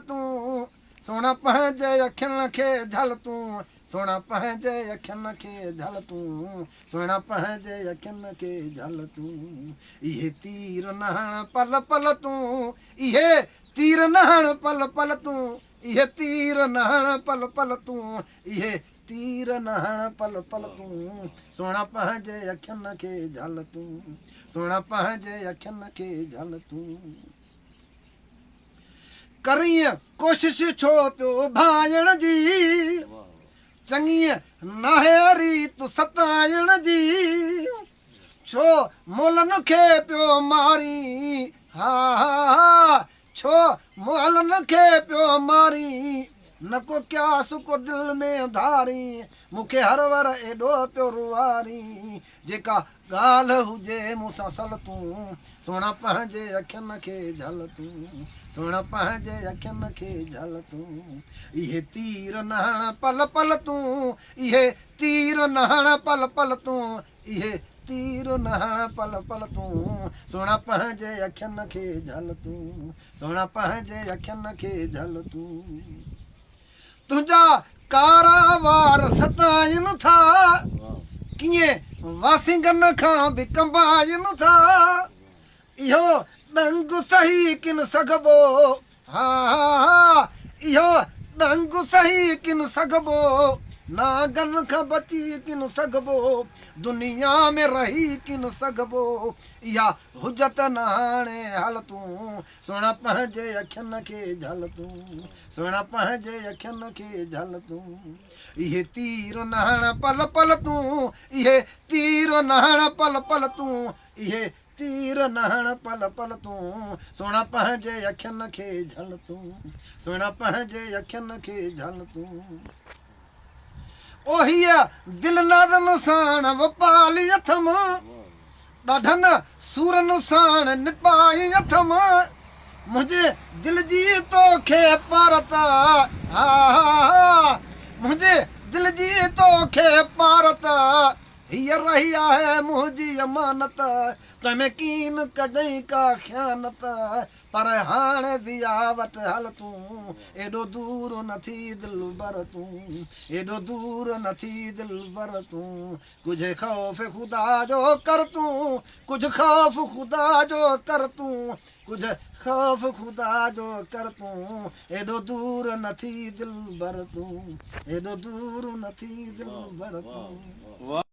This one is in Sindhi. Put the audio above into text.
تون، سهڻا پنهنجي اکين کي جهل تون، سهڻا پنهنجي اکين کي جهل تون، سهڻا پنهنجي اکين کي جهل تون. اهي تير نه هڻ پل پل تون، اهي تير نه هڻ پل پل تون، اهي تير نه هڻ پل پل تون، اهي تير نه هڻ پل پل تون، سهڻا پنهنجي اکين کي جهل تون، سهڻا پنهنجي اکين کي جهل تون. ڪرين ڪوشش ڇو پيو ڀانئڻ جي، چڱي ناهي ريت ستائڻ جي، ڇو مولن کي پيو مارين، ها ها ڇو مولن کي پيو مارين، نه ڪو قياس ڪو دل ۾ ڌارين، مون کي هر ور ايڏو پيو روئارين، جيڪا ڳالهه هجي مون سان سل تون، سهڻا پنهنجي اکين کي جهل تون، سهڻا پنهنجي اکين کي جهل تون. اهي تير نه هڻ پل پل تون، اهي تير نه هڻ پل پل تون، اهي تير نه هڻ پل پل تون، سهڻا پنهنجي اکين کي جهل تون، سهڻا پنهنجي اکين کي جهل تون. تنهنجا ڪارا وار ستائين ٿا، ڪيئن واسينگن کان به ڪنبائين ٿا. اهو ڏنگ سهي ڪين سگهبو، ها ها اهو ڏنگ سهي ڪين سگهبو، نانگن کان بچي ڪين سگهبو، دنيا ۾ رهي ڪين سگهبو. اها حجت نه هاڻي هل تون، سهڻا پنهنجي اکين کي جهل تون، سهڻا پنهنجي اکين کي جهل تون. اهي تير نه هڻ پل پل تون، اهي تير نه هڻ پل پل تون، اهي تير نه هڻ پل پل تون، سهڻا پنهنجي اکين کي جهل تون، سهڻا پنهنجي اکين کي جهل تون. او هيء دل نازن ساڻ وپالي اٿم، ڏاڍن سورن ساڻ نپائي اٿم، منهنجي دل جي توکي پارت، ها ها منهنجي دل جي توکي پارت، هيء رهي آهي منهنجي امانت، تنهن ۾ ڪين ڪجئين ڪا خيانت، پر هاڻي ضياء وٽ هل تون، ايڏو دور نه ٿي دلبر تون، ايڏو دور نه ٿي دلبر تون، ڪجهه خوف خدا جو ڪر تون، ڪجهه خوف خدا جو ڪر تون، ڪجهه خوف خدا جو ڪر تون، ايڏو دور نه ٿي دلبر تون، ايڏو دور نه ٿي دلبر تون.